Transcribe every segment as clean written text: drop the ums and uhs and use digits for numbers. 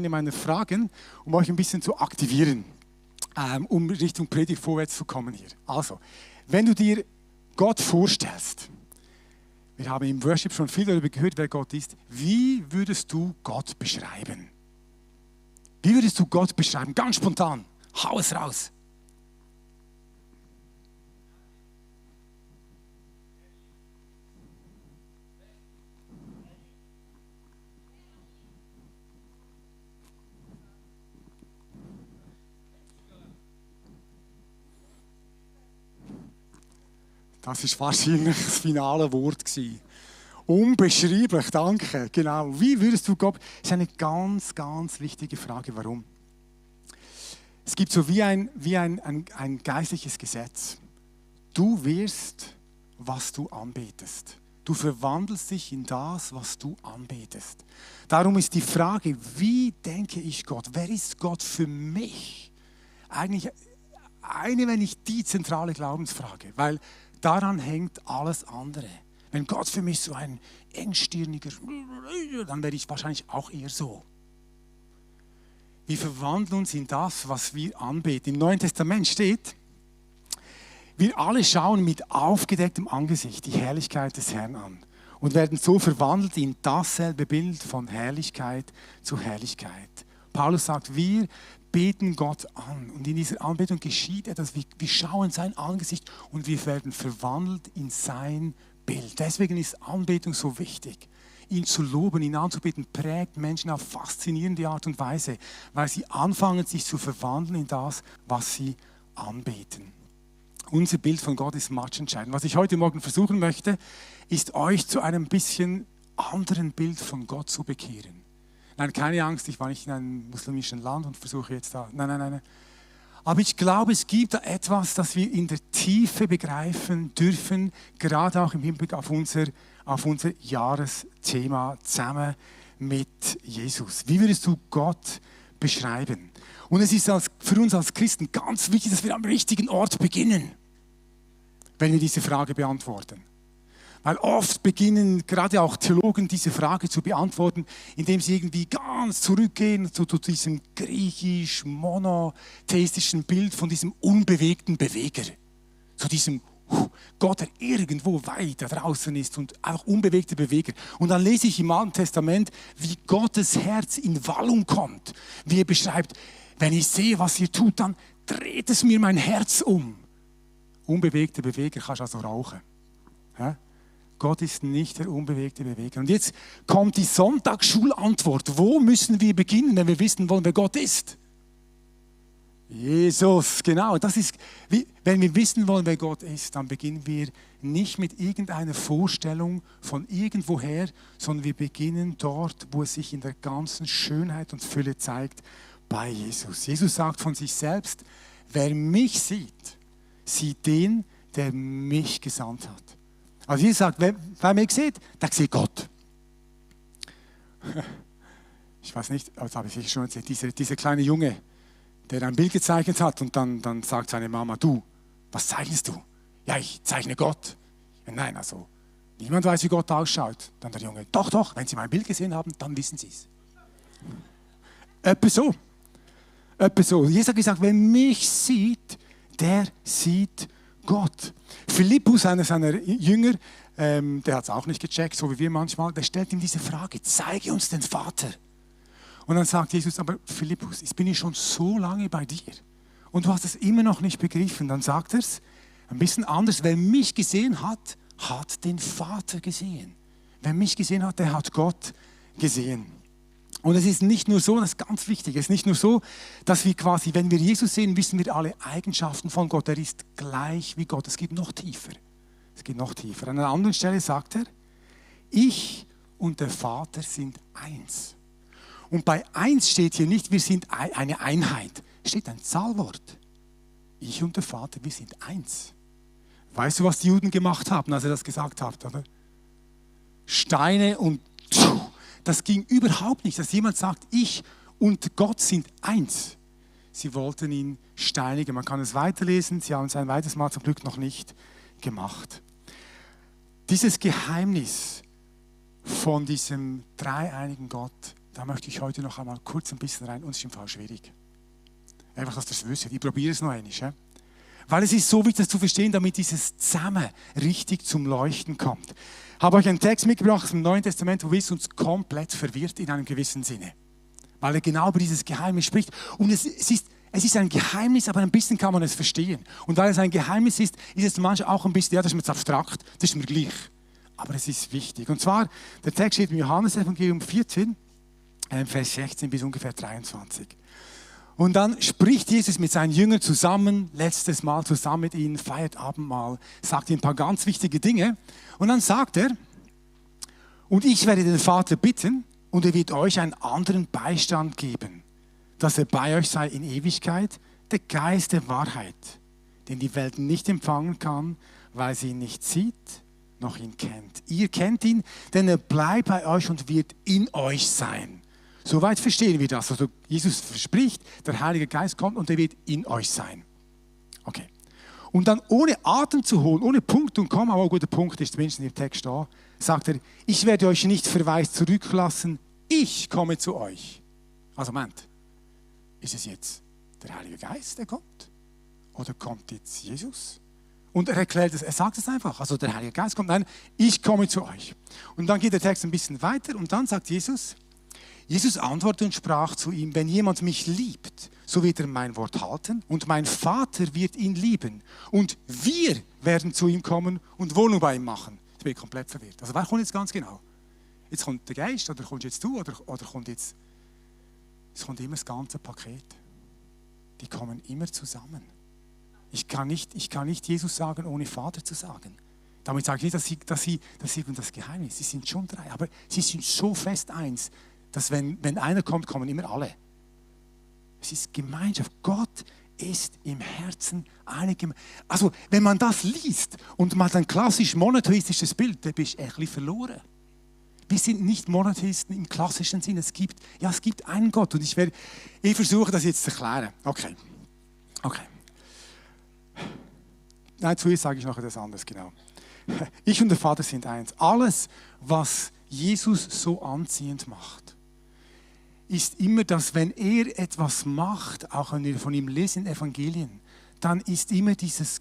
meiner Fragen, um euch ein bisschen zu aktivieren, um Richtung Predigt vorwärts zu kommen hier. Also, wenn du dir Gott vorstellst, wir haben im Worship schon viel darüber gehört, wer Gott ist, wie würdest du Gott beschreiben? Wie würdest du Gott beschreiben? Ganz spontan, hau es raus. Das war wahrscheinlich das finale Wort gewesen. Unbeschreiblich, danke. Genau. Wie würdest du Gott? Das ist eine ganz, ganz wichtige Frage. Warum? Es gibt so wie ein geistliches Gesetz. Du wirst, was du anbetest. Du verwandelst dich in das, was du anbetest. Darum ist die Frage, wie denke ich Gott? Wer ist Gott für mich? Eigentlich wenn nicht die zentrale Glaubensfrage, weil daran hängt alles andere. Wenn Gott für mich so ein engstirniger, dann werde ich wahrscheinlich auch eher so. Wir verwandeln uns in das, was wir anbeten. Im Neuen Testament steht, wir alle schauen mit aufgedecktem Angesicht die Herrlichkeit des Herrn an und werden so verwandelt in dasselbe Bild von Herrlichkeit zu Herrlichkeit. Paulus sagt, wir beten Gott an und in dieser Anbetung geschieht etwas, wir schauen sein Angesicht und wir werden verwandelt in sein Bild. Deswegen ist Anbetung so wichtig. Ihn zu loben, ihn anzubeten, prägt Menschen auf faszinierende Art und Weise, weil sie anfangen, sich zu verwandeln in das, was sie anbeten. Unser Bild von Gott ist matchentscheidend. Was ich heute Morgen versuchen möchte, ist euch zu einem bisschen anderen Bild von Gott zu bekehren. Nein, keine Angst, ich war nicht in einem muslimischen Land und versuche jetzt da. Nein. Aber ich glaube, es gibt da etwas, das wir in der Tiefe begreifen dürfen, gerade auch im Hinblick auf unser Jahresthema zusammen mit Jesus. Wie würdest du Gott beschreiben? Und es ist für uns als Christen ganz wichtig, dass wir am richtigen Ort beginnen, wenn wir diese Frage beantworten. Weil oft beginnen gerade auch Theologen diese Frage zu beantworten, indem sie irgendwie ganz zurückgehen zu diesem griechisch-monotheistischen Bild von diesem unbewegten Beweger. Zu diesem Gott, der irgendwo weiter draußen ist und einfach unbewegter Beweger. Und dann lese ich im Alten Testament, wie Gottes Herz in Wallung kommt. Wie er beschreibt, wenn ich sehe, was ihr tut, dann dreht es mir mein Herz um. Unbewegter Beweger kannst du also rauchen. Ja? Gott ist nicht der unbewegte Beweger. Und jetzt kommt die Sonntagsschulantwort. Wo müssen wir beginnen, wenn wir wissen wollen, wer Gott ist? Jesus, genau. Das ist, wenn wir wissen wollen, wer Gott ist, dann beginnen wir nicht mit irgendeiner Vorstellung von irgendwoher, sondern wir beginnen dort, wo es sich in der ganzen Schönheit und Fülle zeigt, bei Jesus. Jesus sagt von sich selbst, wer mich sieht, sieht den, der mich gesandt hat. Also Jesus sagt, wer mich sieht, der sieht Gott. Ich weiß nicht, das habe ich schon erzählt, dieser kleine Junge, der ein Bild gezeichnet hat und dann sagt seine Mama, du, was zeichnest du? Ja, ich zeichne Gott. Ja, nein, also niemand weiß, wie Gott ausschaut. Dann der Junge, doch, wenn Sie mein Bild gesehen haben, dann wissen Sie es. Etwa so. Jesus hat gesagt, wer mich sieht, der sieht Gott. Philippus, einer seiner Jünger, der hat es auch nicht gecheckt, so wie wir manchmal, der stellt ihm diese Frage, zeige uns den Vater. Und dann sagt Jesus, aber Philippus, jetzt bin ich schon so lange bei dir und du hast es immer noch nicht begriffen. Dann sagt er es ein bisschen anders, wer mich gesehen hat, hat den Vater gesehen. Wer mich gesehen hat, der hat Gott gesehen. Und es ist nicht nur so, das ist ganz wichtig, es ist nicht nur so, dass wir quasi, wenn wir Jesus sehen, wissen wir alle Eigenschaften von Gott. Er ist gleich wie Gott. Es geht noch tiefer. An einer anderen Stelle sagt er, ich und der Vater sind eins. Und bei eins steht hier nicht, wir sind eine Einheit. Es steht ein Zahlwort. Ich und der Vater, wir sind eins. Weißt du, was die Juden gemacht haben, als er das gesagt hat, oder? Steine und das ging überhaupt nicht, dass jemand sagt, ich und Gott sind eins. Sie wollten ihn steinigen. Man kann es weiterlesen, sie haben es ein weiteres Mal zum Glück noch nicht gemacht. Dieses Geheimnis von diesem dreieinigen Gott da möchte ich heute noch einmal kurz ein bisschen rein, und es ist im Fall schwierig. Einfach, dass ihr es wisst. Ich probiere es noch einmal. Ja? Weil es ist so wichtig, das zu verstehen, damit dieses Zusammen richtig zum Leuchten kommt. Ich habe euch einen Text mitgebracht aus dem Neuen Testament, wo es uns komplett verwirrt in einem gewissen Sinne. Weil er genau über dieses Geheimnis spricht. Und es ist ein Geheimnis, aber ein bisschen kann man es verstehen. Und weil es ein Geheimnis ist, ist es manchmal auch ein bisschen, ja, das ist mir jetzt abstrakt, das ist mir gleich. Aber es ist wichtig. Und zwar, der Text steht im Johannes-Evangelium 14, Vers 16 bis ungefähr 23. Und dann spricht Jesus mit seinen Jüngern zusammen, letztes Mal zusammen mit ihnen, feiert Abendmahl, sagt ihnen ein paar ganz wichtige Dinge. Und dann sagt er, und ich werde den Vater bitten, und er wird euch einen anderen Beistand geben, dass er bei euch sei in Ewigkeit, der Geist der Wahrheit, den die Welt nicht empfangen kann, weil sie ihn nicht sieht, noch ihn kennt. Ihr kennt ihn, denn er bleibt bei euch und wird in euch sein. Soweit verstehen wir das. Also Jesus verspricht, der Heilige Geist kommt und er wird in euch sein. Okay. Und dann ohne Atem zu holen, ohne Punkt und Komma, aber ein guter Punkt ist zumindest in dem Text da, sagt er, ich werde euch nicht verwaist zurücklassen, ich komme zu euch. Also Moment, ist es jetzt der Heilige Geist, der kommt? Oder kommt jetzt Jesus? Und er erklärt es, er sagt es einfach, also der Heilige Geist kommt, nein, ich komme zu euch. Und dann geht der Text ein bisschen weiter und dann sagt Jesus antwortete und sprach zu ihm, wenn jemand mich liebt, so wird er mein Wort halten und mein Vater wird ihn lieben. Und wir werden zu ihm kommen und Wohnung bei ihm machen. Ich bin komplett verwirrt. Also wer kommt jetzt ganz genau? Jetzt kommt der Geist oder kommst jetzt du oder kommt jetzt... Es kommt immer das ganze Paket. Die kommen immer zusammen. Ich kann nicht Jesus sagen, ohne Vater zu sagen. Damit sage ich nicht, dass sie das Geheimnis. Sie sind schon drei, aber sie sind so fest eins, dass wenn einer kommt, kommen immer alle. Es ist Gemeinschaft. Gott ist im Herzen einig. Also, wenn man das liest und man hat ein klassisch monotheistisches Bild, dann bist du ein bisschen verloren. Wir sind nicht Monotheisten im klassischen Sinn. Es gibt einen Gott. Und ich versuche das jetzt zu erklären. Okay. Nein, zuerst sage ich noch etwas anderes, genau. Ich und der Vater sind eins. Alles, was Jesus so anziehend macht, ist immer, dass wenn er etwas macht, auch wenn wir von ihm lesen in Evangelien, dann ist immer dieses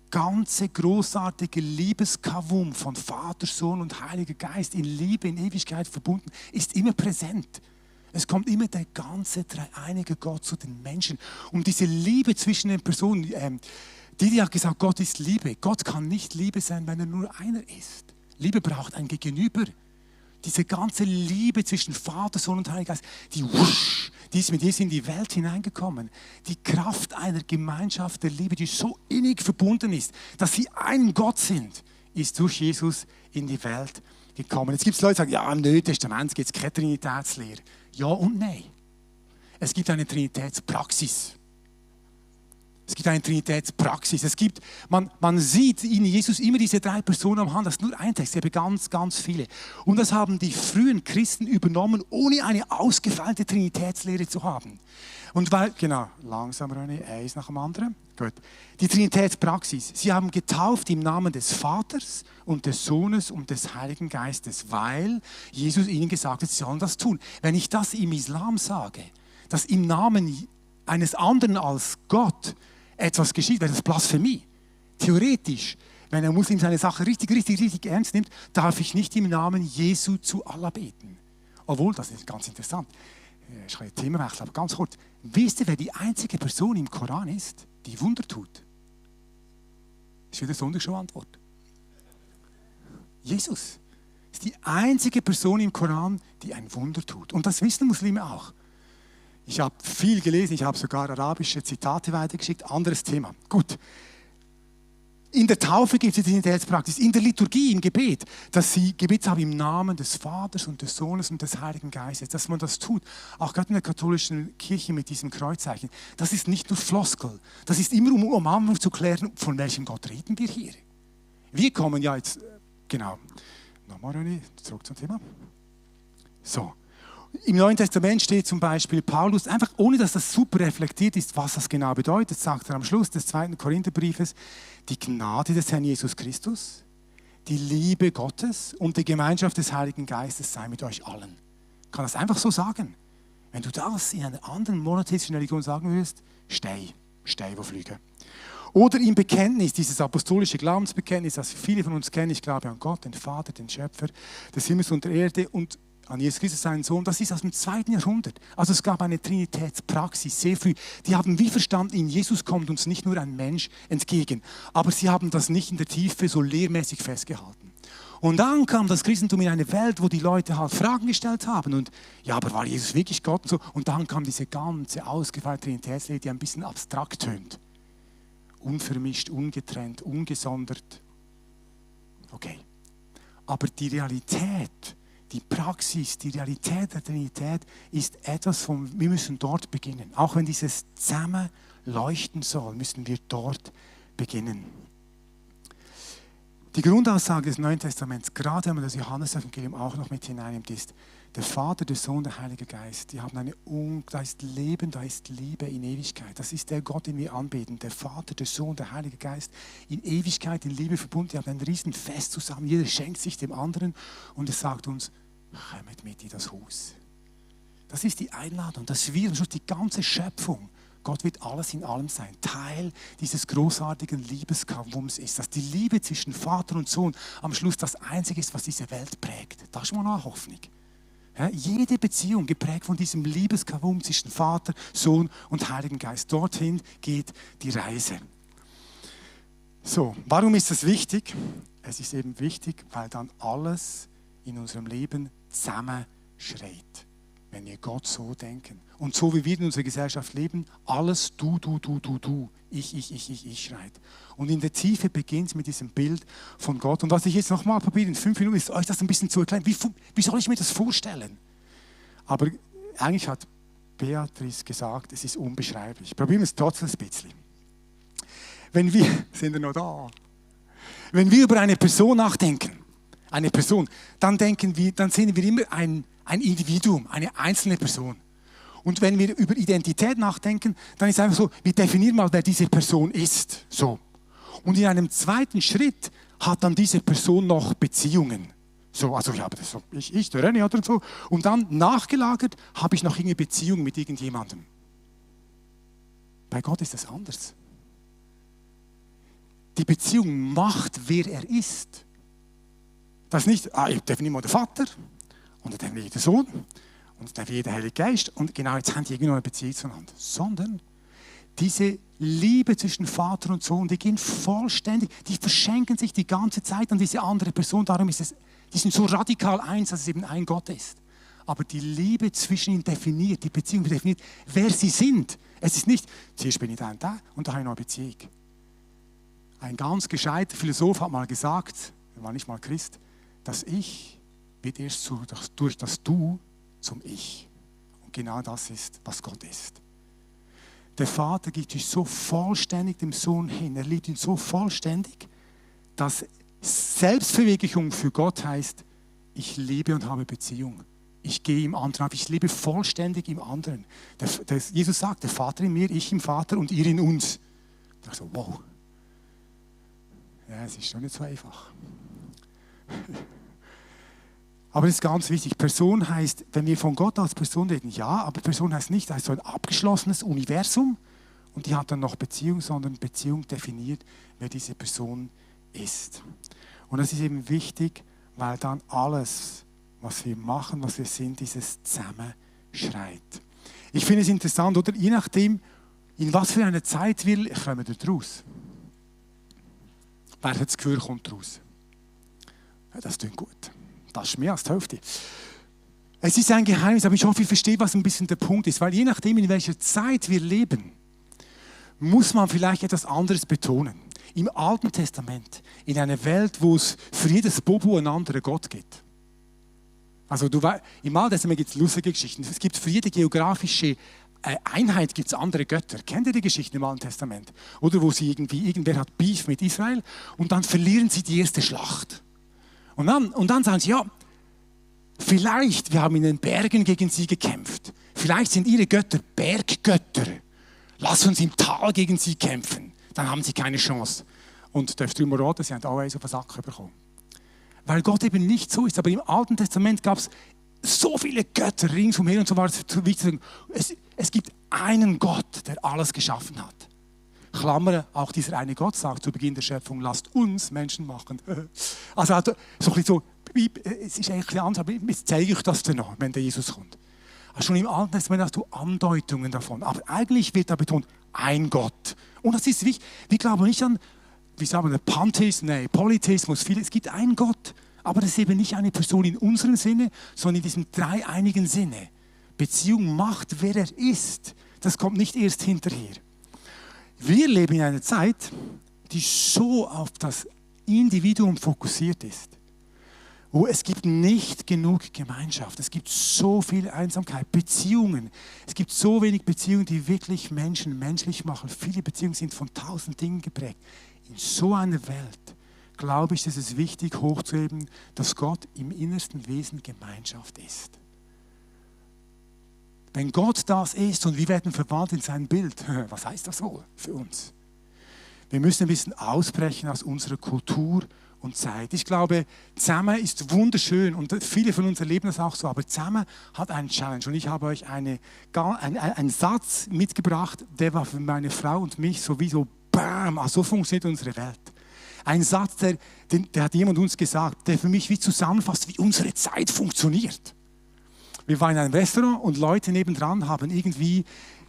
ganze großartige Liebeskavum von Vater, Sohn und Heiliger Geist in Liebe, in Ewigkeit verbunden, ist immer präsent. Es kommt immer der ganze dreieinige Gott zu den Menschen. Und diese Liebe zwischen den Personen, Didi hat gesagt, Gott ist Liebe. Gott kann nicht Liebe sein, wenn er nur einer ist. Liebe braucht ein Gegenüber. Diese ganze Liebe zwischen Vater, Sohn und Heiliger Geist, die ist mit Jesus in die Welt hineingekommen. Die Kraft einer Gemeinschaft der Liebe, die so innig verbunden ist, dass sie ein Gott sind, ist durch Jesus in die Welt gekommen. Jetzt gibt es Leute, die sagen, ja, im Neuen Testament gibt es keine Trinitätslehre. Ja und nein. Es gibt eine Trinitätspraxis. Man sieht in Jesus immer diese drei Personen am Hand. Das ist nur ein Text, ich habe ganz, ganz viele. Und das haben die frühen Christen übernommen, ohne eine ausgefeilte Trinitätslehre zu haben. Und weil, genau, langsam René, eins nach dem anderen. Gut. Die Trinitätspraxis. Sie haben getauft im Namen des Vaters und des Sohnes und des Heiligen Geistes, weil Jesus ihnen gesagt hat, sie sollen das tun. Wenn ich das im Islam sage, dass im Namen eines anderen als Gott etwas geschieht, wäre das Blasphemie. Theoretisch, wenn ein Muslim seine Sache richtig ernst nimmt, darf ich nicht im Namen Jesu zu Allah beten. Obwohl, das ist ganz interessant. Ich kann das Thema wechseln, aber ganz kurz. Wisst ihr, wer die einzige Person im Koran ist, die Wunder tut? Das ist wieder Sonntagsschau-Antwort. Jesus ist die einzige Person im Koran, die ein Wunder tut. Und das wissen Muslime auch. Ich habe viel gelesen, ich habe sogar arabische Zitate weitergeschickt, anderes Thema. Gut. In der Taufe gibt es die Trinitätspraxis, in der Liturgie, im Gebet, dass sie Gebet haben im Namen des Vaters und des Sohnes und des Heiligen Geistes, dass man das tut. Auch gerade in der katholischen Kirche mit diesem Kreuzzeichen. Das ist nicht nur Floskel, das ist immer um Anfang zu klären, von welchem Gott reden wir hier. Wir kommen ja jetzt, genau, nochmal René, zurück zum Thema. So. Im Neuen Testament steht zum Beispiel Paulus, einfach ohne dass das super reflektiert ist, was das genau bedeutet, sagt er am Schluss des 2. Korintherbriefes, die Gnade des Herrn Jesus Christus, die Liebe Gottes und die Gemeinschaft des Heiligen Geistes sei mit euch allen. kann das einfach so sagen. Wenn du das in einer anderen monotheistischen Religion sagen würdest, steh, wo Flüge. Oder im Bekenntnis, dieses apostolische Glaubensbekenntnis, das viele von uns kennen, ich glaube an Gott, den Vater, den Schöpfer des Himmels und der Erde und an Jesus Christus, seinen Sohn, das ist aus dem 2. Jahrhundert. Also es gab eine Trinitätspraxis, sehr früh. Die haben wie verstanden, in Jesus kommt uns nicht nur ein Mensch entgegen, aber sie haben das nicht in der Tiefe so lehrmäßig festgehalten. Und dann kam das Christentum in eine Welt, wo die Leute halt Fragen gestellt haben und ja, aber war Jesus wirklich Gott und so. Und dann kam diese ganze ausgefeilte Trinitätslehre, die ein bisschen abstrakt tönt. Unvermischt, ungetrennt, ungesondert. Okay. Aber die Realität, die Praxis, die Realität der Trinität ist etwas, wir müssen dort beginnen. Auch wenn dieses zusammen leuchten soll, müssen wir dort beginnen. Die Grundaussage des Neuen Testaments, gerade wenn man das Johannesevangelium auch noch mit hineinnimmt, ist, der Vater, der Sohn, der Heilige Geist, die haben da ist Leben, da ist Liebe in Ewigkeit. Das ist der Gott, den wir anbeten. Der Vater, der Sohn, der Heilige Geist, in Ewigkeit, in Liebe verbunden. Die haben ein Riesenfest zusammen. Jeder schenkt sich dem anderen und es sagt uns, kommt mit in das Haus. Das ist die Einladung, dass wir, die ganze Schöpfung, Gott wird alles in allem sein. Teil dieses großartigen Liebeskavums ist, dass die Liebe zwischen Vater und Sohn am Schluss das Einzige ist, was diese Welt prägt. Das ist schon mal eine Hoffnung. Ja, jede Beziehung geprägt von diesem Liebeskavum zwischen Vater, Sohn und Heiligen Geist. Dorthin geht die Reise. So, warum ist das wichtig? Es ist eben wichtig, weil dann alles in unserem Leben zusammenschreit. Wenn wir Gott so denken. Und so wie wir in unserer Gesellschaft leben, alles du, ich schreit. Und in der Tiefe beginnt es mit diesem Bild von Gott. Und was ich jetzt nochmal probiere, in 5 Minuten, ist euch das ein bisschen zu erklären. Wie soll ich mir das vorstellen? Aber eigentlich hat Beatrice gesagt, es ist unbeschreiblich. Probieren wir es trotzdem ein bisschen. Sind wir noch da? Wenn wir über eine Person nachdenken, dann sehen wir immer ein Individuum, eine einzelne Person. Und wenn wir über Identität nachdenken, dann ist es einfach so, wir definieren mal, wer diese Person ist. So. Und in einem zweiten Schritt hat dann diese Person noch Beziehungen. So, also ja, das ist so, ich, der René oder so. Und dann nachgelagert habe ich noch eine Beziehung mit irgendjemandem. Bei Gott ist das anders. Die Beziehung macht, wer er ist. Das ist nicht, ich definiere mal den Vater und dann definiere ich den Sohn und dann definiere ich den Heiligen Geist und genau jetzt haben die irgendwo eine Beziehung zueinander. Sondern diese Liebe zwischen Vater und Sohn, die gehen vollständig, die verschenken sich die ganze Zeit an diese andere Person. Darum die sind so radikal eins, dass es eben ein Gott ist. Aber die Liebe zwischen ihnen definiert, die Beziehung definiert, wer sie sind. Es ist nicht, zuerst bin ich da und da habe ich noch eine Beziehung. Ein ganz gescheiter Philosoph hat mal gesagt, er war nicht mal Christ, das Ich wird erst durch das Du zum Ich. Und genau das ist, was Gott ist. Der Vater gibt sich so vollständig dem Sohn hin. Er liebt ihn so vollständig, dass Selbstverwirklichung für Gott heißt, ich liebe und habe Beziehung. Ich gehe im anderen auf. Ich lebe vollständig im anderen. Jesus sagt, der Vater in mir, ich im Vater und ihr in uns. Ich dachte so, wow. Ja, es ist schon nicht so einfach. Aber es ist ganz wichtig. Person heißt, wenn wir von Gott als Person reden, ja, aber Person heißt nicht, das heißt so ein abgeschlossenes Universum und die hat dann noch Beziehung, sondern Beziehung definiert, wer diese Person ist. Und das ist eben wichtig, weil dann alles, was wir machen, was wir sind, dieses zusammenschreit. Ich finde es interessant, oder? Je nachdem, in was für einer Zeit wir kommen wir raus. Wer hat das Gefühl, kommt raus? Ja, das klingt gut. Das ist mehr als die Hälfte. Es ist ein Geheimnis, aber ich hoffe, ihr versteht, was ein bisschen der Punkt ist. Weil je nachdem, in welcher Zeit wir leben, muss man vielleicht etwas anderes betonen. Im Alten Testament, in einer Welt, wo es für jedes Bobo einen anderen Gott gibt. Also im Alten Testament gibt es lustige Geschichten. Es gibt für jede geografische Einheit gibt es andere Götter. Kennt ihr die Geschichten im Alten Testament? Oder wo irgendwer hat Beef mit Israel und dann verlieren sie die erste Schlacht. Und dann sagen sie, ja, vielleicht, wir haben in den Bergen gegen sie gekämpft. Vielleicht sind ihre Götter Berggötter. Lass uns im Tal gegen sie kämpfen. Dann haben sie keine Chance. Und dürft ihr mal raten, sie haben alle auf den Sack bekommen. Weil Gott eben nicht so ist. Aber im Alten Testament gab es so viele Götter ringsumher und so weiter. Es gibt einen Gott, der alles geschaffen hat. Klammer, auch dieser eine Gott sagt zu Beginn der Schöpfung, lasst uns Menschen machen. Also so ein bisschen so, es ist eigentlich anders, aber jetzt zeige ich das dir noch, wenn der Jesus kommt. Also schon im Alten Testament hast du Andeutungen davon. Aber eigentlich wird da betont, ein Gott. Und das ist wichtig. Wir glauben nicht an, wie sagen wir, Pantheismus, Polytheismus. Es gibt einen Gott. Aber das ist eben nicht eine Person in unserem Sinne, sondern in diesem dreieinigen Sinne. Beziehung macht, wer er ist. Das kommt nicht erst hinterher. Wir leben in einer Zeit, die so auf das Individuum fokussiert ist. Wo es gibt nicht genug Gemeinschaft. Es gibt so viel Einsamkeit, Beziehungen. Es gibt so wenig Beziehungen, die wirklich Menschen menschlich machen. Viele Beziehungen sind von 1000 Dingen geprägt. In so einer Welt, glaube ich, ist es wichtig, hochzuheben, dass Gott im innersten Wesen Gemeinschaft ist. Wenn Gott das ist und wir werden verwandelt in sein Bild, was heißt das wohl für uns? Wir müssen ein bisschen ausbrechen aus unserer Kultur und Zeit. Ich glaube, zusammen ist wunderschön und viele von uns erleben das auch so, aber zusammen hat einen Challenge. Und ich habe euch einen Satz mitgebracht, der war für meine Frau und mich sowieso BAM, also so funktioniert unsere Welt. Ein Satz, der hat jemand uns gesagt, der für mich wie zusammenfasst, wie unsere Zeit funktioniert. Wir waren in einem Restaurant und Leute nebendran haben irgendwie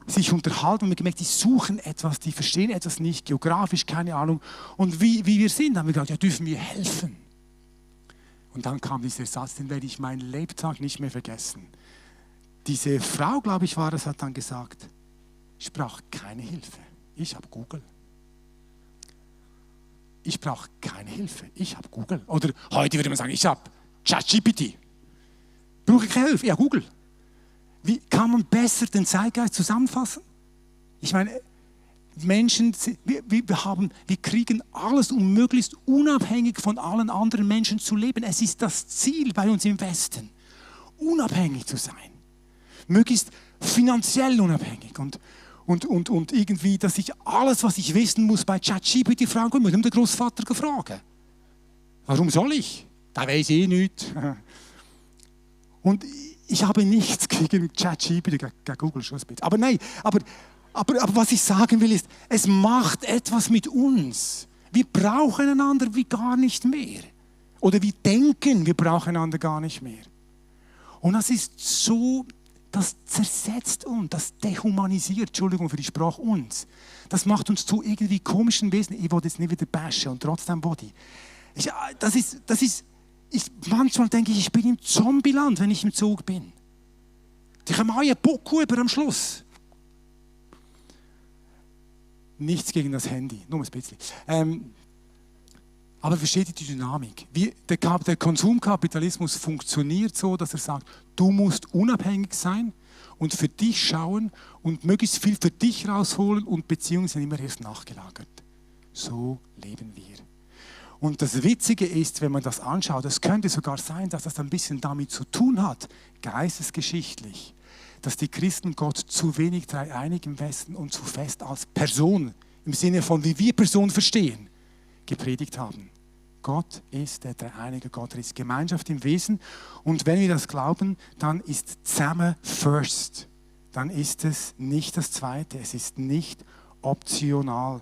sich unterhalten und wir gemerkt, die suchen etwas, die verstehen etwas nicht, geografisch, keine Ahnung. Und wie wir sind, haben wir gesagt, ja, dürfen wir helfen? Und dann kam dieser Satz, den werde ich meinen Lebtag nicht mehr vergessen. Diese Frau, glaube ich, war das, hat dann gesagt, ich brauche keine Hilfe, ich habe Google. Ich brauche keine Hilfe, ich habe Google. Oder heute würde man sagen, ich habe ChatGPT. Brauche ich keine Hilfe, ja, Google. Wie kann man besser den Zeitgeist zusammenfassen? Ich meine, Menschen, wir kriegen alles, um möglichst unabhängig von allen anderen Menschen zu leben. Es ist das Ziel bei uns im Westen, unabhängig zu sein. Möglichst finanziell unabhängig. Und irgendwie, dass ich alles, was ich wissen muss, bei ChatGPT fragen muss, den Großvater fragen. Warum soll ich? Da weiß ich nichts. Und ich habe nichts gegen ChatGPT, gegen Google schon ein bisschen. Aber nein, aber was ich sagen will ist, es macht etwas mit uns. Wir brauchen einander wie gar nicht mehr. Oder wir denken, wir brauchen einander gar nicht mehr. Und das ist so, das zersetzt uns, das dehumanisiert, Entschuldigung für die Sprache, uns. Das macht uns zu irgendwie komischen Wesen. Ich wollte jetzt nicht wieder bashen und trotzdem Body. Manchmal denke ich, ich bin im Zombieland, wenn ich im Zug bin. Ich habe einen Bucku über am Schluss. Nichts gegen das Handy, nur ein bisschen. Aber versteht ihr die Dynamik? Der Konsumkapitalismus funktioniert so, dass er sagt, du musst unabhängig sein und für dich schauen und möglichst viel für dich rausholen und Beziehungen sind immer erst nachgelagert. So leben wir. Und das Witzige ist, wenn man das anschaut, es könnte sogar sein, dass das ein bisschen damit zu tun hat, geistesgeschichtlich, dass die Christen Gott zu wenig dreieinig im Westen und zu fest als Person, im Sinne von, wie wir Person verstehen, gepredigt haben. Gott ist der dreieinige Gott, er ist Gemeinschaft im Wesen. Und wenn wir das glauben, dann ist zusammen first. Dann ist es nicht das Zweite, es ist nicht optional.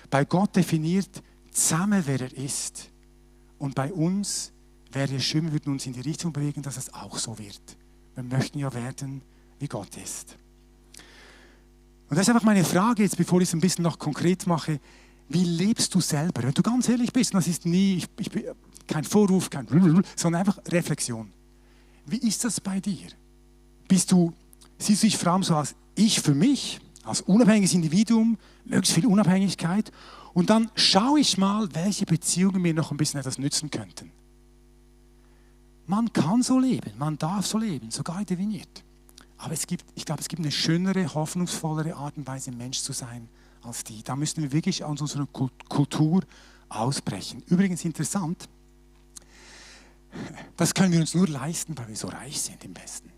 Bei Gott definiert zusammen, wer er ist. Und bei uns wäre es schön, wir würden uns in die Richtung bewegen, dass es auch so wird. Wir möchten ja werden, wie Gott ist. Und das ist einfach meine Frage jetzt, bevor ich es ein bisschen noch konkret mache. Wie lebst du selber? Wenn du ganz ehrlich bist, das ist nie, ich bin kein Vorwurf, sondern einfach Reflexion. Wie ist das bei dir? Siehst du dich vor allem so als ich für mich, als unabhängiges Individuum, möglichst viel Unabhängigkeit? Und dann schaue ich mal, welche Beziehungen mir noch ein bisschen etwas nützen könnten. Man kann so leben, man darf so leben, sogar definiert. Aber ich glaube, es gibt eine schönere, hoffnungsvollere Art und Weise, Mensch zu sein, als die. Da müssen wir wirklich aus unserer Kultur ausbrechen. Übrigens interessant, das können wir uns nur leisten, weil wir so reich sind im Westen.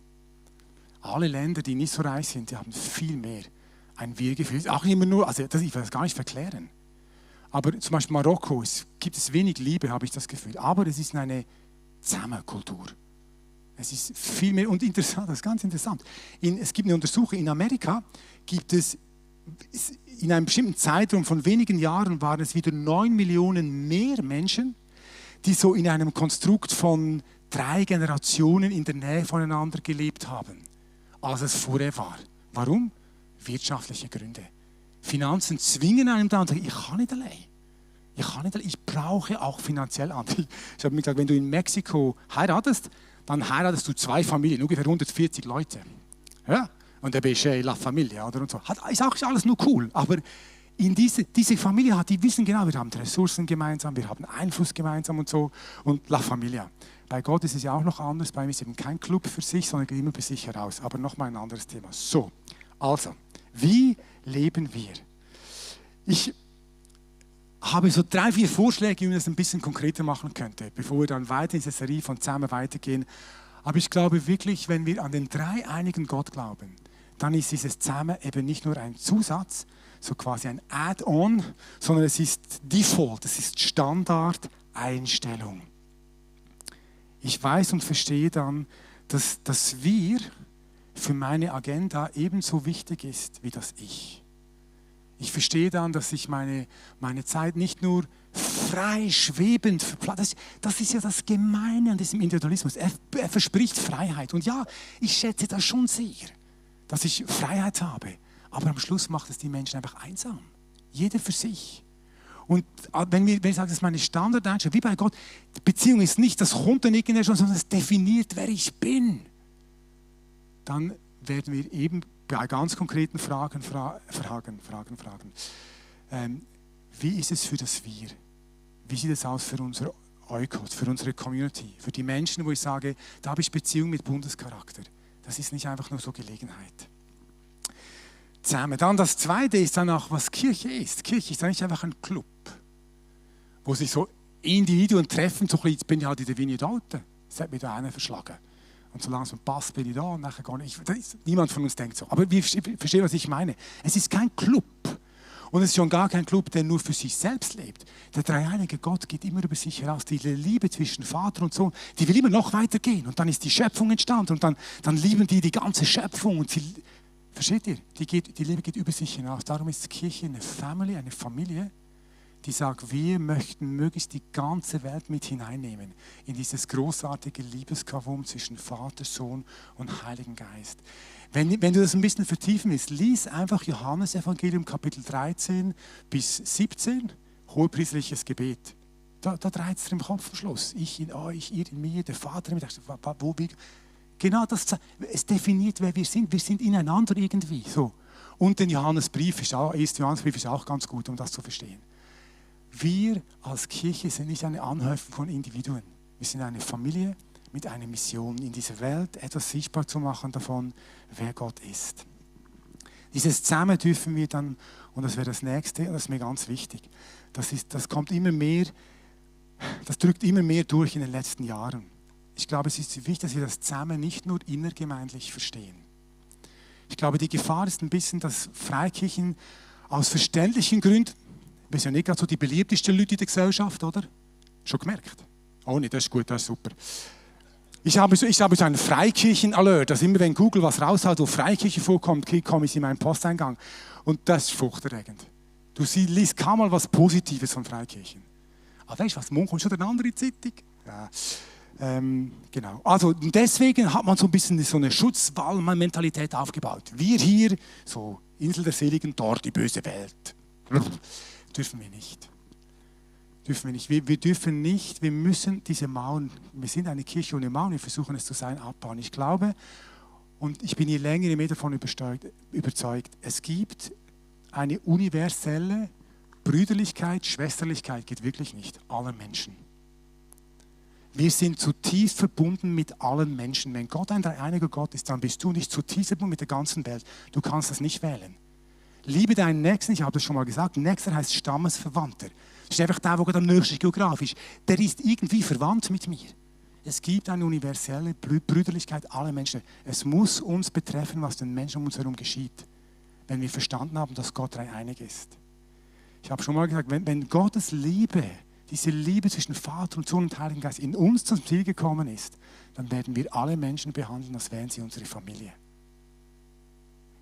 Alle Länder, die nicht so reich sind, die haben viel mehr ein Wir-Gefühl. Auch immer nur, ich will das gar nicht verklären. Aber zum Beispiel Marokko, gibt es wenig Liebe, habe ich das Gefühl. Aber es ist eine Zusammenkultur. Es ist viel mehr und interessant, das ist ganz interessant. Es gibt eine Untersuchung, in Amerika gibt es in einem bestimmten Zeitraum von wenigen Jahren waren es wieder 9 Millionen mehr Menschen, die so in einem Konstrukt von 3 Generationen in der Nähe voneinander gelebt haben, als es vorher war. Warum? Wirtschaftliche Gründe. Finanzen zwingen einem da und sagen, ich kann nicht allein. Ich brauche auch finanziell andere. Ich habe mir gesagt, wenn du in Mexiko heiratest, dann heiratest du 2 Familien, ungefähr 140 Leute. Ja? Und der bist La Familia oder und so. Ist auch alles nur cool, aber in diese Familie die wissen genau, wir haben Ressourcen gemeinsam, wir haben Einfluss gemeinsam und so. Und La Familia. Bei Gott ist es ja auch noch anders. Bei ihm ist eben kein Club für sich, sondern geht immer für sich heraus. Aber nochmal ein anderes Thema. So, also, wie leben wir? Ich habe so 3, 4 Vorschläge, wie man das ein bisschen konkreter machen könnte, bevor wir dann weiter in diese Serie von zusammen weitergehen. Aber ich glaube wirklich, wenn wir an den dreieinigen Gott glauben, dann ist dieses zusammen eben nicht nur ein Zusatz, so quasi ein Add-on, sondern es ist Default, es ist Standardeinstellung. Ich weiß und verstehe dann, dass das Wir für meine Agenda ebenso wichtig ist wie das Ich. Ich verstehe dann, dass ich meine Zeit nicht nur frei schwebend verpflanze. Das ist ja das Gemeine an diesem Individualismus. Er verspricht Freiheit. Und ja, ich schätze das schon sehr, dass ich Freiheit habe. Aber am Schluss macht es die Menschen einfach einsam. Jeder für sich. Und wenn ich sage, das ist meine Standardeinstellung, wie bei Gott, die Beziehung ist nicht das Runternicken, sondern es definiert, wer ich bin. Dann werden wir eben bei ganz konkreten Fragen. Wie ist es für das Wir? Wie sieht es aus für unser Oikos, für unsere Community, für die Menschen, wo ich sage, da habe ich Beziehung mit Bundescharakter. Das ist nicht einfach nur so Gelegenheit. Zusammen. Dann das Zweite ist dann auch, was Kirche ist. Kirche ist eigentlich einfach ein Club, wo sich so Individuen treffen. So jetzt bin ich halt in der Vignette Alten. Das hat mir da einer verschlagen. Und so langsam passt, bin ich da und nachher gar nicht. Niemand von uns denkt so. Aber wir verstehen, was ich meine. Es ist kein Club. Und es ist schon gar kein Club, der nur für sich selbst lebt. Der dreieinige Gott geht immer über sich heraus. Die Liebe zwischen Vater und Sohn, die will immer noch weitergehen. Und dann ist die Schöpfung entstanden. Und dann lieben die ganze Schöpfung. Und versteht ihr? Die Liebe geht über sich hinaus. Darum ist Kirche eine Family, eine Familie, die sagt, wir möchten möglichst die ganze Welt mit hineinnehmen in dieses großartige Liebeskavum zwischen Vater, Sohn und Heiligen Geist. Wenn du das ein bisschen vertiefen willst, lies einfach Johannes Evangelium Kapitel 13 bis 17, hohepriesterliches Gebet. Da dreht es im Kopf am Schluss. Ich in euch, ihr in mir, der Vater in mir. Wo wir, genau das, es definiert, wer wir sind. Wir sind ineinander irgendwie. So. Und der Johannesbrief ist auch ganz gut, um das zu verstehen. Wir als Kirche sind nicht eine Anhäufung von Individuen. Wir sind eine Familie mit einer Mission, in dieser Welt etwas sichtbar zu machen davon, wer Gott ist. Dieses Zusammen dürfen wir dann, und das wäre das Nächste, und das ist mir ganz wichtig, das kommt immer mehr, das drückt immer mehr durch in den letzten Jahren. Ich glaube, es ist wichtig, dass wir das Zusammen nicht nur innergemeindlich verstehen. Ich glaube, die Gefahr ist ein bisschen, dass Freikirchen aus verständlichen Gründen, wir sind ja nicht gerade so die beliebtesten Leute in der Gesellschaft, oder? Schon gemerkt? Oh nee, das ist gut, das ist super. Ich habe so einen Freikirchen-Alert, dass immer wenn Google was raushaut, wo Freikirche vorkommt, komme ich in meinen Posteingang. Und das ist furchterregend. Du liest kaum mal was Positives von Freikirchen. Aber weißt du was, morgen kommt schon eine andere Zeitung. Ja. Genau. Also deswegen hat man so ein bisschen so eine Schutzwall-Mentalität aufgebaut. Wir hier, so Insel der Seligen, dort die böse Welt. Dürfen wir nicht. Wir dürfen nicht, wir müssen diese Mauern, wir sind eine Kirche ohne Mauern, wir versuchen es zu sein, abbauen. Ich glaube, und ich bin je länger, je mehr davon überzeugt, es gibt eine universelle Brüderlichkeit, Schwesterlichkeit, geht wirklich nicht, aller Menschen. Wir sind zutiefst verbunden mit allen Menschen. Wenn Gott ein dreieiniger Gott ist, dann bist du nicht zutiefst verbunden mit der ganzen Welt. Du kannst das nicht wählen. Liebe deinen Nächsten, ich habe das schon mal gesagt, Nächster heißt Stammesverwandter. Das ist einfach der am nächsten geografisch. Der ist irgendwie verwandt mit mir. Es gibt eine universelle Brüderlichkeit aller Menschen. Es muss uns betreffen, was den Menschen um uns herum geschieht, wenn wir verstanden haben, dass Gott dreieinig ist. Ich habe schon mal gesagt, wenn Gottes Liebe diese Liebe zwischen Vater und Sohn und Heiligen Geist in uns zum Ziel gekommen ist, dann werden wir alle Menschen behandeln, als wären sie unsere Familie.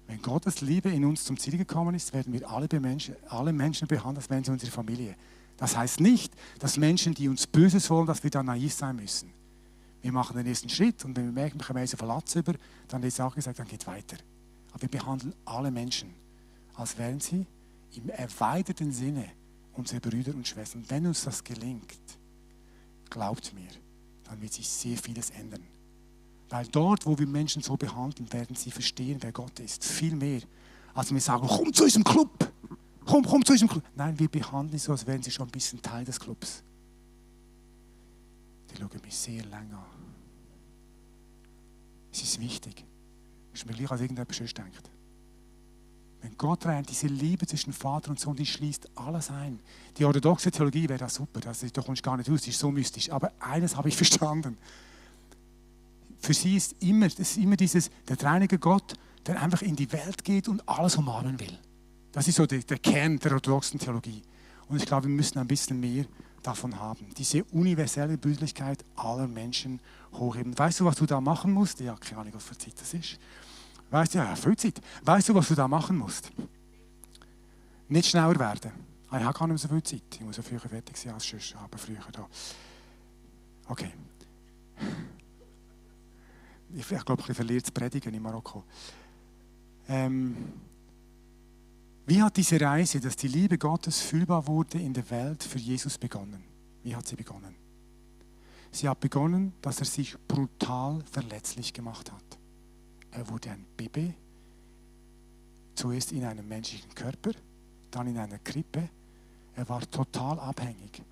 Wenn Gottes Liebe in uns zum Ziel gekommen ist, werden wir alle Menschen behandeln, als wären sie unsere Familie. Das heißt nicht, dass Menschen, die uns Böses wollen, dass wir da naiv sein müssen. Wir machen den ersten Schritt und wenn wir merken, wir kommen so Verlatz über, dann ist auch gesagt, dann geht weiter. Aber wir behandeln alle Menschen, als wären sie im erweiterten Sinne unsere Brüder und Schwestern. Wenn uns das gelingt, glaubt mir, dann wird sich sehr vieles ändern. Weil dort, wo wir Menschen so behandeln, werden sie verstehen, wer Gott ist. Viel mehr, als wenn wir sagen, komm zu unserem Club. Komm zu unserem Club. Nein, wir behandeln sie so, als wären sie schon ein bisschen Teil des Clubs. Die schauen mich sehr lange an. Es ist wichtig. Es ist mir gleich, als irgendjemand sonst denkt. Wenn Gott rein, diese Liebe zwischen Vater und Sohn, die schließt alles ein. Die orthodoxe Theologie wäre das super, da kommst du gar nicht raus, das ist so mystisch. Aber eines habe ich verstanden. Für sie ist immer der dreieinige Gott, der einfach in die Welt geht und alles umarmen will. Das ist so der Kern der orthodoxen Theologie. Und ich glaube, wir müssen ein bisschen mehr davon haben. Diese universelle Brüderlichkeit aller Menschen hochheben. Weißt du, was du da machen musst? Ja, keine Ahnung, was für Zeit das ist. Weißt du, ja, viel Zeit. Weißt du, was du da machen musst? Nicht schneller werden. Ich habe gar nicht mehr so viel Zeit. Ich muss ja früher fertig sein als sonst, aber früher da. Okay. Ich glaube, ich verliere das Predigen in Marokko. Wie hat diese Reise, dass die Liebe Gottes fühlbar wurde in der Welt, für Jesus begonnen? Wie hat sie begonnen? Sie hat begonnen, dass er sich brutal verletzlich gemacht hat. Er wurde ein Baby, zuerst in einem menschlichen Körper, dann in einer Krippe. Er war total abhängig.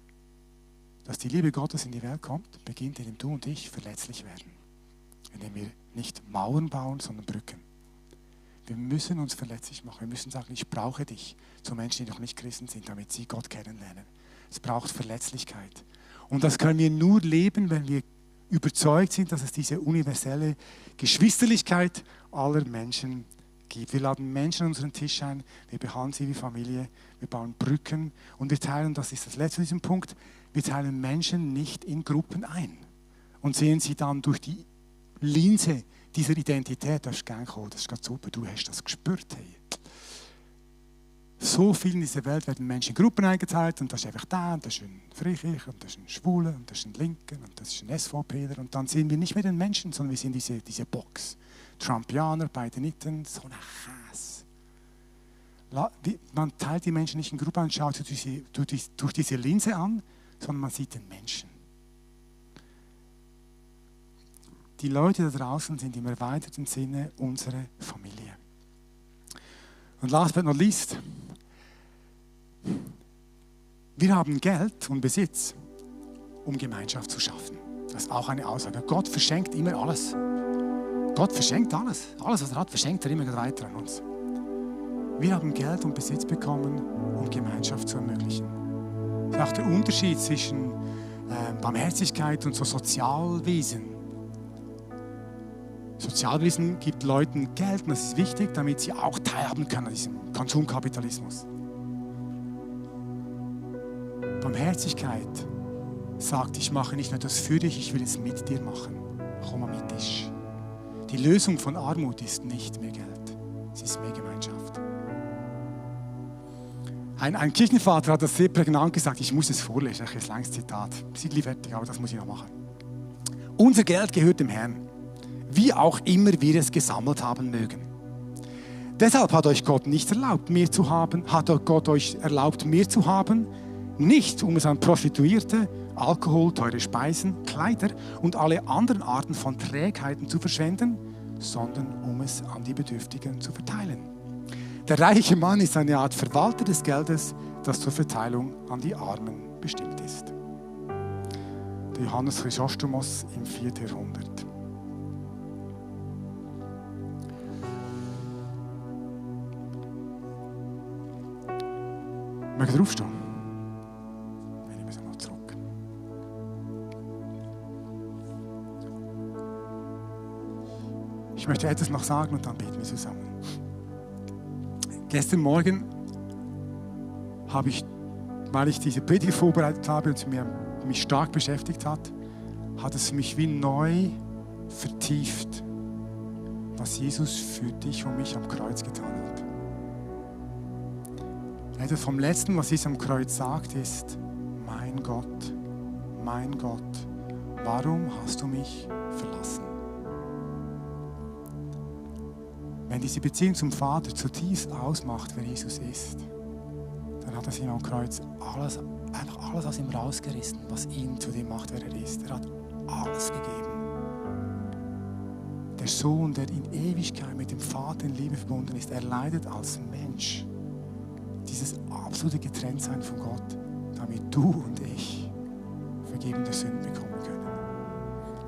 Dass die Liebe Gottes in die Welt kommt, beginnt, indem du und ich verletzlich werden. Indem wir nicht Mauern bauen, sondern Brücken. Wir müssen uns verletzlich machen. Wir müssen sagen, ich brauche dich, zu Menschen, die noch nicht Christen sind, damit sie Gott kennenlernen. Es braucht Verletzlichkeit. Und das können wir nur leben, wenn wir überzeugt sind, dass es diese universelle Geschwisterlichkeit aller Menschen gibt. Wir laden Menschen an unseren Tisch ein, wir behandeln sie wie Familie, wir bauen Brücken und wir teilen, das ist das letzte von diesem Punkt, wir teilen Menschen nicht in Gruppen ein und sehen sie dann durch die Linse dieser Identität. Das ist gern gekommen, das ist ganz super, du hast das gespürt. Hey. So viel in dieser Welt werden Menschen in Gruppen eingeteilt und das ist einfach da und das ist ein Freikircher und das ist ein Schwuler und das ist ein Linker und das ist ein SVPler und dann sehen wir nicht mehr den Menschen, sondern wir sehen diese Box. Trumpianer, Bideniten, so ein Käse. Man teilt die Menschen nicht in Gruppen und schaut durch diese Linse an, sondern man sieht den Menschen. Die Leute da draußen sind im erweiterten Sinne unsere Familie. Und last but not least, wir haben Geld und Besitz, um Gemeinschaft zu schaffen. Das ist auch eine Aussage. Gott verschenkt immer alles. Gott verschenkt alles. Alles, was er hat, verschenkt er immer weiter an uns. Wir haben Geld und Besitz bekommen, um Gemeinschaft zu ermöglichen. Das ist auch der Unterschied zwischen Barmherzigkeit und so Sozialwesen. Sozialwesen gibt Leuten Geld und das ist wichtig, damit sie auch teilhaben können an diesem Konsumkapitalismus. Barmherzigkeit sagt, ich mache nicht nur das für dich, ich will es mit dir machen. Komm am Tisch. Die Lösung von Armut ist nicht mehr Geld, es ist mehr Gemeinschaft. Ein Kirchenvater hat das sehr prägnant gesagt, ich muss es vorlesen, ein langes Zitat. Sieht fertig, aber das muss ich noch machen. Unser Geld gehört dem Herrn, wie auch immer wir es gesammelt haben mögen. Deshalb hat euch Gott nicht erlaubt, mehr zu haben, nicht um es an Prostituierte, Alkohol, teure Speisen, Kleider und alle anderen Arten von Trägheiten zu verschwenden, sondern um es an die Bedürftigen zu verteilen. Der reiche Mann ist eine Art Verwalter des Geldes, das zur Verteilung an die Armen bestimmt ist. Der Johannes Chrysostomos im 4. Jahrhundert. Mögen wir aufstehen? Wir müssen noch zurück. Ich möchte etwas noch sagen und dann beten wir zusammen. Gestern Morgen habe ich weil ich diese Predigt vorbereitet habe und mich stark beschäftigt hat es mich wie neu vertieft, was Jesus für dich und mich am Kreuz getan hat. Etwas vom Letzten, was Jesus am Kreuz sagt, ist: mein Gott, warum hast du mich verlassen? Wenn diese Beziehung zum Vater zutiefst ausmacht, wer Jesus ist, dann hat er ihm am Kreuz einfach alles aus ihm rausgerissen, was ihn zu dem macht, wer er ist. Er hat alles gegeben. Der Sohn, der in Ewigkeit mit dem Vater in Liebe verbunden ist, er leidet als Mensch. Dieses absolute Getrenntsein von Gott, damit du und ich Vergebung der Sünden bekommen können.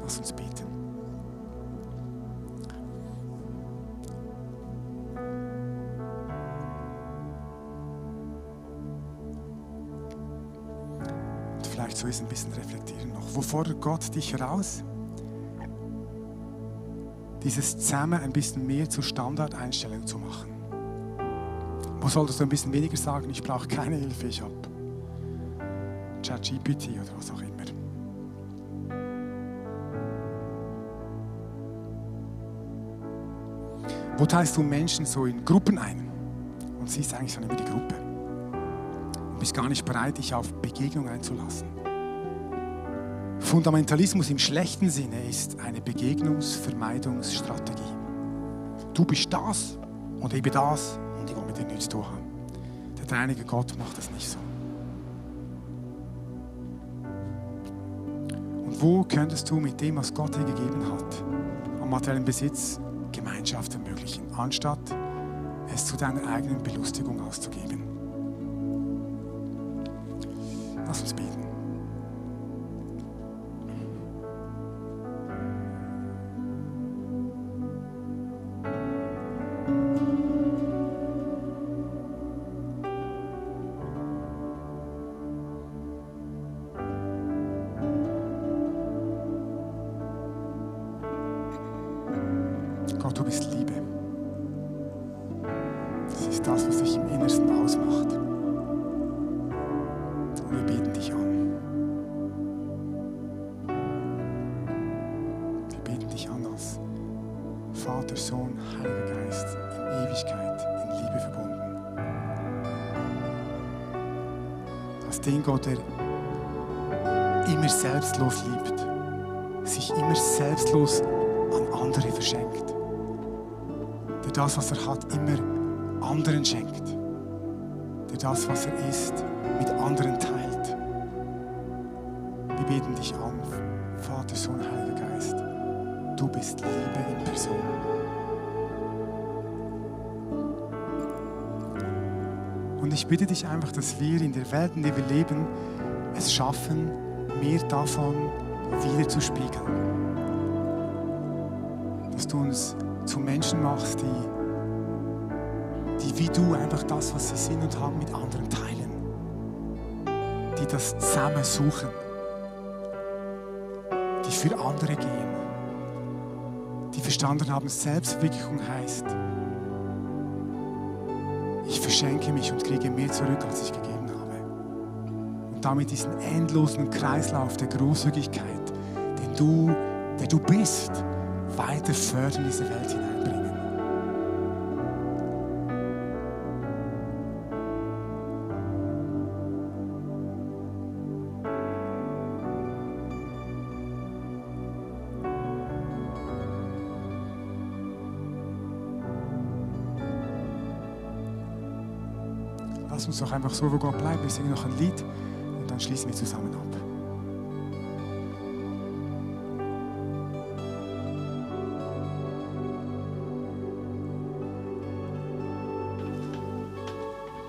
Lass uns beten. Und vielleicht so ist ein bisschen reflektieren noch. Wo fordert Gott dich heraus? Dieses Zusammen ein bisschen mehr zur Standardeinstellung zu machen. Wo solltest du ein bisschen weniger sagen, ich brauche keine Hilfe, ich habe ChatGPT oder was auch immer. Wo teilst du Menschen so in Gruppen ein und siehst eigentlich schon immer die Gruppe und bist gar nicht bereit, dich auf Begegnung einzulassen? Fundamentalismus im schlechten Sinne ist eine Begegnungsvermeidungsstrategie. Du bist das und ich bin das und ich will mit dir nichts zu tun haben. Der dreieinige Gott macht das nicht so. Und wo könntest du mit dem, was Gott dir gegeben hat, am materiellen Besitz Gemeinschaft ermöglichen, anstatt es zu deiner eigenen Belustigung auszugeben? Lass uns beten. Gott, du bist Liebe. Das ist das, was dich im Innersten ausmacht. Und wir beten dich an. Wir beten dich an als Vater, Sohn, Heiliger Geist, in Ewigkeit, in Liebe verbunden. Als den Gott, der immer selbstlos liebt, sich immer selbstlos an andere verschenkt. Der das, was er hat, immer anderen schenkt. Der das, was er ist, mit anderen teilt. Wir beten dich an, Vater, Sohn, Heiliger Geist. Du bist Liebe in Person. Und ich bitte dich einfach, dass wir in der Welt, in der wir leben, es schaffen, mehr davon wieder zu spiegeln. Dass du uns zu Menschen machst, die wie du einfach das, was sie sind und haben, mit anderen teilen. Die das zusammen suchen. Die für andere gehen. Die verstanden haben, Selbstverwirklichung heißt, ich verschenke mich und kriege mehr zurück, als ich gegeben habe. Und damit diesen endlosen Kreislauf der Großzügigkeit, der du bist, weiter fördern in diese Welt hineinbringen. Lass uns doch einfach so, wo Gott bleibt. Wir singen noch ein Lied und dann schließen wir zusammen ab.